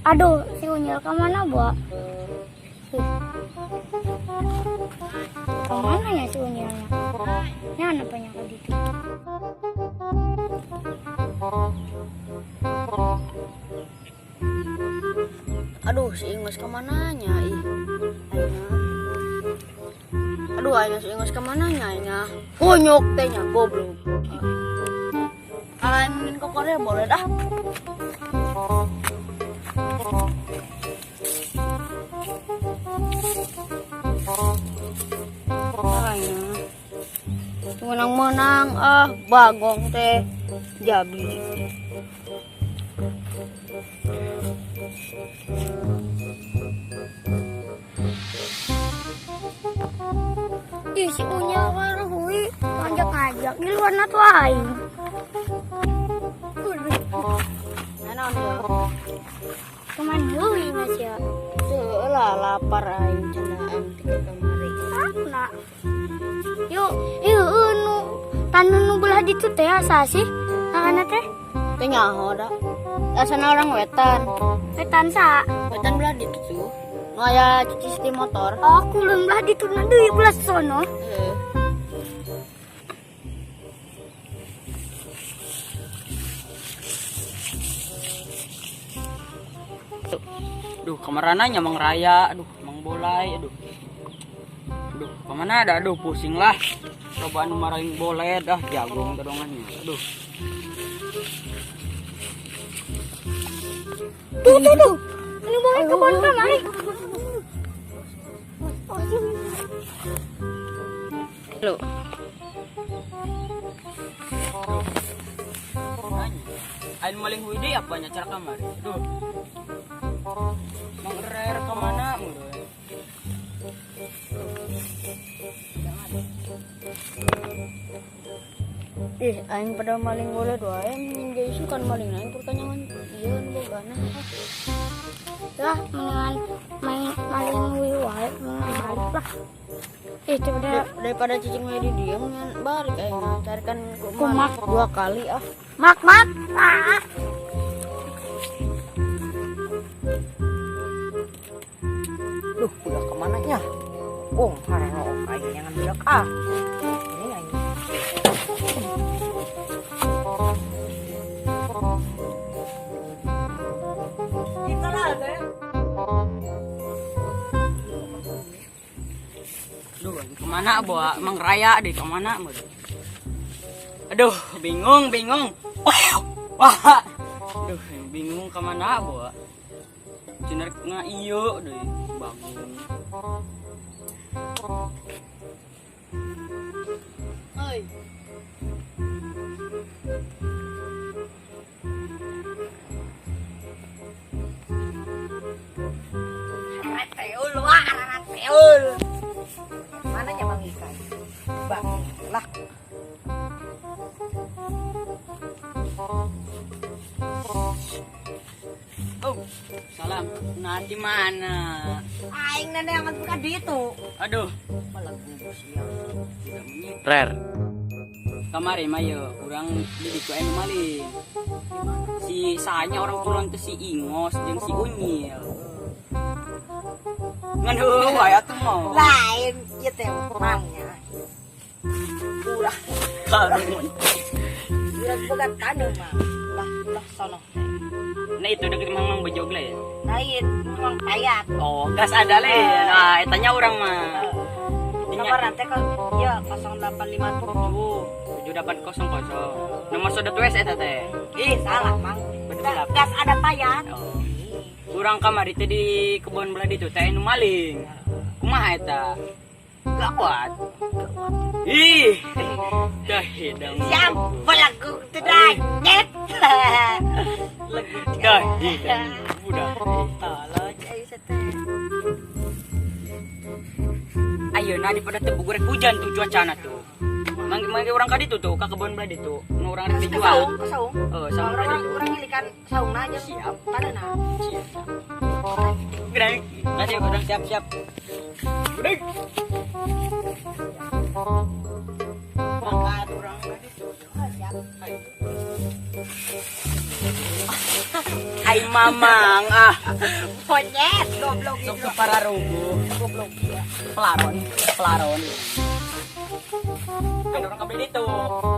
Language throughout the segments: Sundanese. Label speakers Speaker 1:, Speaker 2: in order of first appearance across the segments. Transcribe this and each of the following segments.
Speaker 1: Aduh, si Unyil kemana, Bu? Kemana ya si Unyilnya? Ini apanya kok gitu?
Speaker 2: Aduh, si Ingus kemana nya? Ih, aduh, aing si Ingus kemana nya? Aing konyok teh nya goblok. Kalau ingin ke Korea boleh dah. Menang-menang ah bagong teh jabi.
Speaker 1: Ih, si Unyil hui ngajak-ngajak di luar na tuh aing. Kemana hui mas ya?
Speaker 2: Lah lapar aing cenah aing teh kamari.
Speaker 1: Nah. Yuk, yuk nu tanu nu belah ditu teh asa sih? Ngaranna teh?
Speaker 2: Teh nyaho da. Asana orang wetan.
Speaker 1: Wetan sa?
Speaker 2: Wetan belah ditu tuh. Nu aya cuci siti motor.
Speaker 1: Oh, kulun belah ditu na deui belah sono.
Speaker 2: Heeh.
Speaker 3: Duh, kemarananya Mang Raya, aduh, Mang Bolai, aduh. Aduh, kemana ada? Aduh, pusing lah. Coba anu marahin boleh dah jagung todongannya. Aduh.
Speaker 1: Tuh, tuh, tuh. Ini boleh ke kebon kamari.
Speaker 2: Lu.
Speaker 3: Ain maling hui deui apanya cara kamari. Aduh. Mang Rer kemana mudah?
Speaker 2: Ih, aing pada maling boleh doa aing geus kan maling aing pertanyaan ieu nu bogana.
Speaker 1: Lah, mendingan main maling hui wae, mendingan balik lah. Ih,
Speaker 2: daripada cicing we di dieu mendingan balik aing carikan kumak dua kali ah.
Speaker 1: Mak mak. Ah.
Speaker 4: Duh, udah kemana nya? Oh, karena aing jangan budak ah. Ini aing.
Speaker 3: Duh, kemana bawa Mang Raya deh kemana? Aduh, bingung, bingung. Wah, wah. Aduh, bingung kemana bawa? Cener nga iyo deh, bangun.
Speaker 2: Oi.
Speaker 4: Teul wah, teul. Mana nya Mang Ikan? Bang, lah.
Speaker 3: Oh, salam. Nah, di mana?
Speaker 4: Aing nenek bukan di itu.
Speaker 3: Aduh,
Speaker 4: malah sia.
Speaker 3: Rer. Kamari mah ye urang di ditu anu maling. Si sanya orang kulon teh si Ingos jeung si Unyil. Ngan heueuh wae atuh mah.
Speaker 4: Lain ieu teh mangnya. Urang.
Speaker 3: Karumun.
Speaker 4: Urang boga taneuh mah. Lah, lah sono.
Speaker 3: Nah itu deket Mang Bejog lah ya?
Speaker 4: Lain, Mang Payat.
Speaker 3: Oh, gas ada le. Nah, etanya urang mah.
Speaker 4: Nomor nanti kok ya 0857
Speaker 3: 7800. Nomor sodot wes eta teh.
Speaker 4: Ih, salah, Mang.
Speaker 3: Betul.
Speaker 4: Gas ada payat.
Speaker 3: Oh. Urang kamari teh di kebun belah ditu teh nu maling. Kumaha eta? Gawat. Ih. Dah hidang.
Speaker 4: Siap, belagu teu nyet.
Speaker 3: Dah hidang. Budak.
Speaker 4: Tolong cai teh.
Speaker 3: Ayeuna di pada teu bugurek hujan tuh cuacana tuh. Mangge urang ka ditu tuh ka kebun belah ditu. Nu urang rek dijual.
Speaker 4: Ke saung.
Speaker 3: Heeh, saung belah ditu.
Speaker 4: Urang ngilikan saungna aja.
Speaker 3: Siap.
Speaker 4: Taneuhna.
Speaker 3: Siap. Gerang. Nanti urang siap-siap. Gerang.
Speaker 4: Mangga urang ka ditu. Siap.
Speaker 3: Ayo. Ai mamang ah.
Speaker 4: Monyet goblok
Speaker 3: Sok ke pararugu.
Speaker 4: Goblok.
Speaker 3: Pelaron, pelaron. Kan orang kabel itu.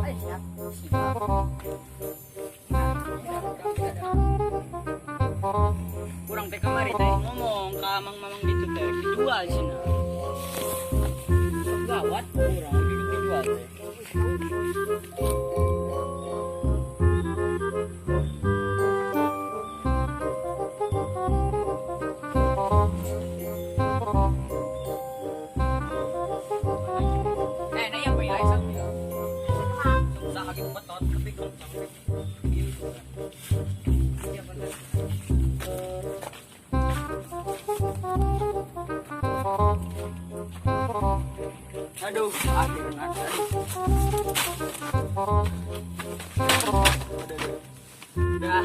Speaker 4: Ay, siap.
Speaker 3: Kurang teh kamari teh ngomong ka mang-mamang ditu teh dijual cenah. Gawat kurang duduk dijual teh. Eh, na iya ba ya isang ya? Sa kaki betot tapi kung aduh, akhirnya udah,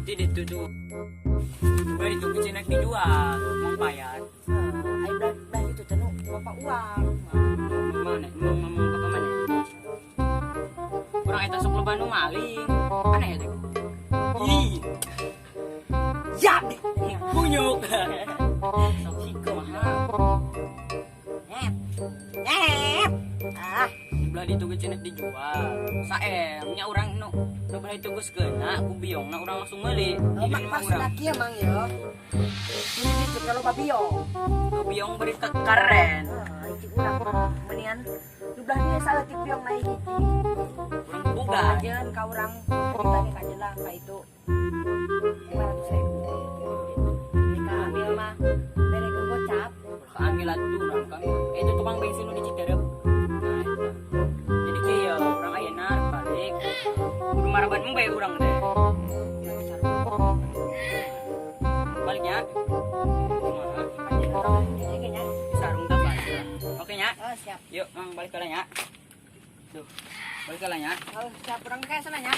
Speaker 3: tidak tuh. Bari tuh kecil dijual, mau bayar.
Speaker 4: Ayo belah itu tenu bapak uang.
Speaker 3: Mana? Mau ke mana? Kurang eta sok loba nu maling. Aneh ya teh. Ih.
Speaker 4: Ya,
Speaker 3: Kunyuk. Sok siko mah.
Speaker 4: Nyep. Nyep. Ah,
Speaker 3: Belah ditu geus dijual. Saem nya urang nu nu belah itu geus keuna ku biongna urang langsung meuli.
Speaker 4: oh, maksudna kieu mang yo. Ini ditu kalau babiong.
Speaker 3: Nu biong beri keren.
Speaker 4: Ah, iki urang menian nu belah dieu saeutik biong na hiji.
Speaker 3: Urang boga.
Speaker 4: Kajeun ka urang ditanya kajeun lah ka itu. 500.000. Ka ambil mah berekeun gocap.
Speaker 3: Kaamil atuh urang kami. Itu tukang bensin nu di Citerep. Nah, eta. Jadi kieu urang ayeuna balik. Kudu maraban embe urang teh. Baliknya. Kumaha?
Speaker 4: Kajeun urang jadi ge nya.
Speaker 3: Sarung teh Pak. Oke nya.
Speaker 4: Oh, siap.
Speaker 3: Yuk, Mang balik ke nya. Duh. Balik ke nya.
Speaker 4: Oh, siap urang kayak sana nya.